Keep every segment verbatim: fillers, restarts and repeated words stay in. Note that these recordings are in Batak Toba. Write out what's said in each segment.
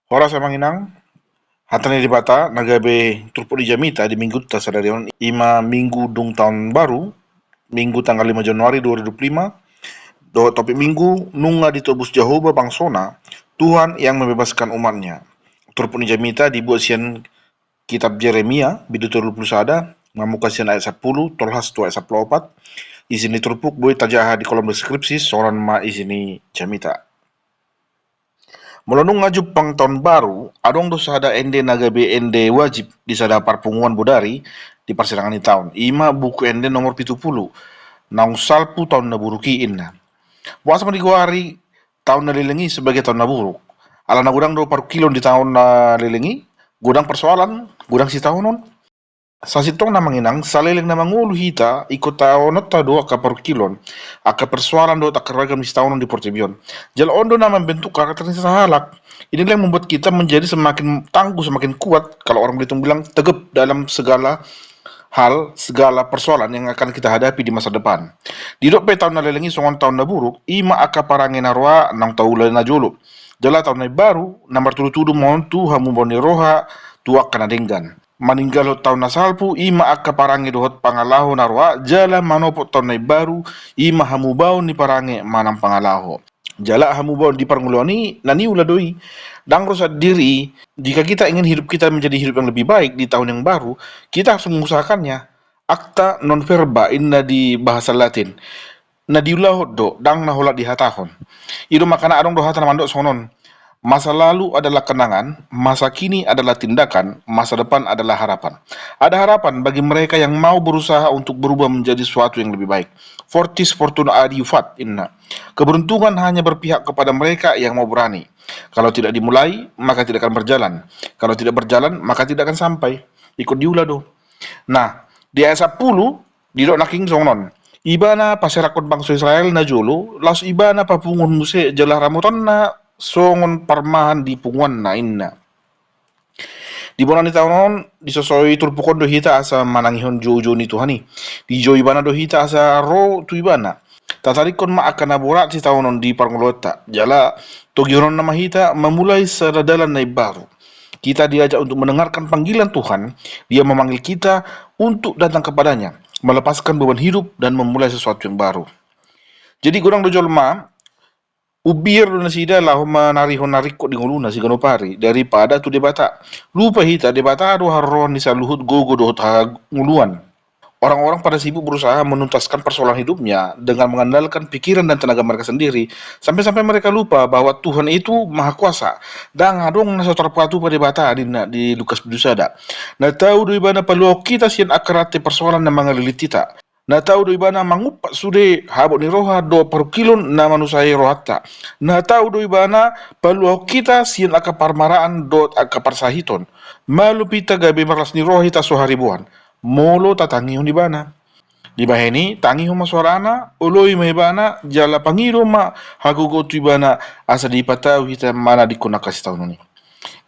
Horas amang inang, hata ni Debata na gabe turpuk ni jamita di minggunta sadari on, ima minggu dung taon baru, minggu tanggal lima Januari dua ribu dua puluh lima, dohot topik minggu, nunga ditobus Jahowa bangsona, Tuhan yang membebaskan umatnya. Turpuk ni jamita dibuat sian kitab Jeremia, bindu tolu pulu sada, mamungka sian ayat sampulu, tolhas tu ayat sampulu opat. Isi ni turpuk boi tajaha di kolom deskripsi, songon on ma isi ni jamita. Molo nunga jumpang taon baru, adong do sada ende na gabe ende wajib di sada parpunguan bodari di parsirangan ni taon. Ima buku ende nomor pitu pulu, naung salpu taon na buruk i inna. Boasa ma digoari taon na leleng i sebagai taon na buruk? Alana godang do parungkilon di taon na leleng i, godang persoalan, godang sitaonon. Sasintongna amang inang, saleleng na mangolu hita, ingkon taononta do angka parungkilon, angka persoalan dohot angka ragam ni sitaonon di portibi on. Jala on do na mambentuk karakter ni sahalak. Inilah yang membuat kita menjadi semakin tangguh, semakin kuat, kalau orang Belitung bilang tegap dalam segala hal, segala persoalan yang akan kita hadapi di masa depan. Didok pe taon na leleng i songon taon na buruk, ima angka parange na roa naung taula na jolo. Jala taon na imbaru, na martudutudu ma on tu hamubaon ni roha, tu angka na denggan. Maninggalhon taon na salpu, ima angka parange dohot pangalaho na roa, jala manopot taon na imbaru, ima hamubaon ni parange manang pangalaho. Jala hamubaon di parngoluan i, na niula do i. Ndang ro sandiri, jika kita ingin hidup kita menjadi hidup yang lebih baik di tahun yang baru, kita harus mengusahakannya. Acta non verba inna di bahasa Latin. Na diulahon do, ndang na holan dihatahon. I do makana adong do hata na mandok songon on. Masa lalu adalah kenangan, masa kini adalah tindakan, masa depan adalah harapan. Ada harapan bagi mereka yang mau berusaha untuk berubah menjadi sesuatu yang lebih baik. Fortis fortuna adiuvat inna. Keberuntungan hanya berpihak kepada mereka yang mau berani. Kalau tidak dimulai, maka tidak akan berjalan. Kalau tidak berjalan, maka tidak akan sampai. Ingkon diula do. Nah, di ayat sampulu, didok nangkin songon on. Ibana paserakhon bangso Israel na jolo, laos ibana papunguhon muse jala ramotonna songon parmahan di punguanna inna. Di bona ni taon on, disosoi turpuk on do hita asa manangihon joujou ni Tuhan i. Dijou ibana do hita asa ro tu ibana. Tatarikkon ma angka na borat sitaonon di parngoluonta. Jala, togihononna ma hita mamulai sada dalan na imbaru. Kita diajak untuk mendengarkan panggilan Tuhan, Dia memanggil kita untuk datang kepada-Nya, melepaskan beban hidup dan memulai sesuatu yang baru. Jadi godang do jolma, umbiar do nasida laho manarihon na ringkot di ngoluna siganup ari, daripada tu Debata. Lupa hita, Debata do haroroan ni saluhut gogo dohot hangoluan. Orang-orang pada sibuk berusaha menuntaskan persoalan hidupnya dengan mengandalkan pikiran dan tenaga mereka sendiri, sampai-sampai mereka lupa bahwa Tuhan itu maha kuasa. Ndang adong na so tarpatupa Debata di, di Lukas bindu sada. Na tau do ibana paluahon hita sian angka rante persoalan na mangalilit hita. Na tau do ibana mangumpat sude habot ni roha dohot parungkilon na manusai rohanta. Na tau do ibana paluahon hita sian angka parmaraan dohot angka parsahiton. Malum hita gabe marlas ni roha hita so hariboan. Molo tatangihon ibana. Dibahen i, tangihon ma soarana, oloi ma ibana, jala pangido ma hagogoon tu ibana, asa dipatau hita manadingkon angka sitaonon i.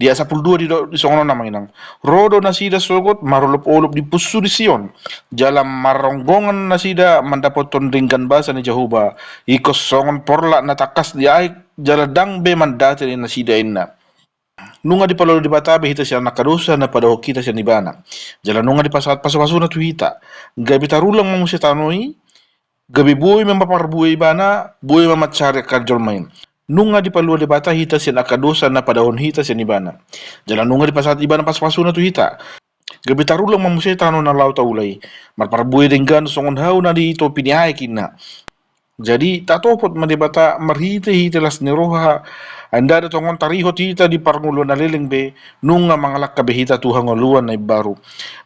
Di ayat sampulu dua didok songon on amang inang. Ro do nasida sogot marolopolop di punsu ni Sion. Jala marronggongan nasida mandapothon denggan basa ni Jahowa. Ingkon songon porlak na tangkas di aek jala ndang be mandate nasida inna. Nunga dipaluah Debata be hita sian angka dosa na padaohon hita sian ibana. Jala nunga dipasahat pasupasuna tu hita. Gabe tarulang ma muse tano i, gabe boi ma marparbue ibana, boi ma mansari angka jolma i. Nunga dipaluah Debata hita sian angka dosa na padaohon hita sian ibana. Jala nunga dipasahat ibana pasupasuna tu hita. Gabe tarulang ma muse tano na laho taula i. Marparbue denggan songon hau na di topi ni aek inna. Jadi, tatopot ma Debata marhitehite las ni roha, ai ndada tongon tarihot hita di parngoluan na leleng be, nunga mangalangka be hita tu hangoluan na imbaru.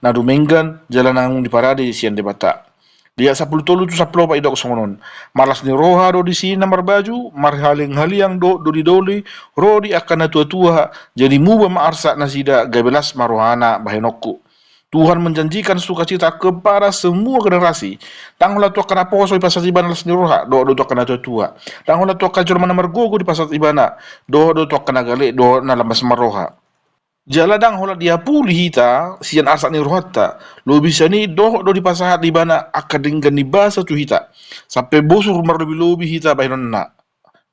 Na dumenggan, jala naung diparade sian Debata. Di ayat sampulu tolu tu sampulu opat didok songon on. Marlas ni roha do disi na marbaju, marhalianghaliang dohot dolidoli, ro di angka na tuatua, jadi muba ma arsak nasida gabe las ma rohana bahenonku. Tuhan menjanjikan sukacita kepada semua generasi. Ndang holan tu angka naposo dipasahat ibana las ni roha, dohot do tu angka na tuatua. Ndang holan tu angka jolma na margogo dipasahat ibana, dohot do tu angka na gale, dohot na lamas marroha. Jala ndang holan diapuli hita sian arsak ni rohanta, lobi sian i dohot do dipasahat ibana angka denggan ni basa tu hita, sampe bosur marlobilobi hita bahenonna.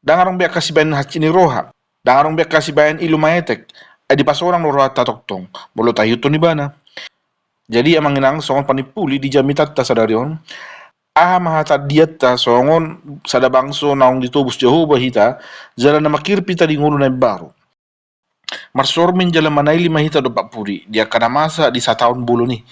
Ndang adong be angka sibahen hansit ni roha. Ndang adong be angka sibaen ilu maetek, ai dipasonang do rohanta tongtong, molo taihuthon ibana. Jadi amang inang, songon panimpuli di jamitanta sadari on, aha ma hatandianta songon sada bangso naung ditobus Jahowa hita, jala na mangkirpi hita di ngolu na imbaru. Marsormin jala manaili ma hita dompak pudi, di angka na masa di sataon bolon i.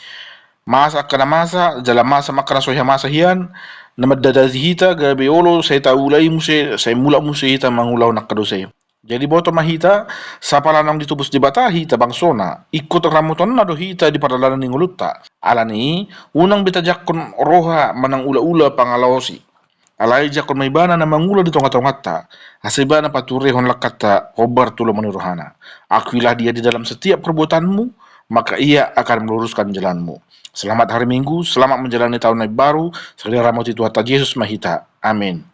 Masa angka na masa, jala masa ma angka na so hea masa hian, na mandadati hita gabe olo sai taula i muse, sai mulak muse hita mangulahon angka dosa i. Jadi boto ma hita, sapala naung ditobus Debata hita bangsona, ingkon ramotonna do hita di pardalanan ni ngolunta. Alani i, unang be tajangkon roha manang ulaula pangalaosi. Alai jangkon ma ibana na mangula di tongatonganta, asa ibana paturehon langkanta hombar tu lomo ni rohana. Akuilah dia di dalam setiap perbuatanmu, maka ia akan meluruskan jalanmu. Selamat hari Minggu, selamat menjalani tahun na imbaru, sai diramoti Tuhanta Jesus ma hita. Amin.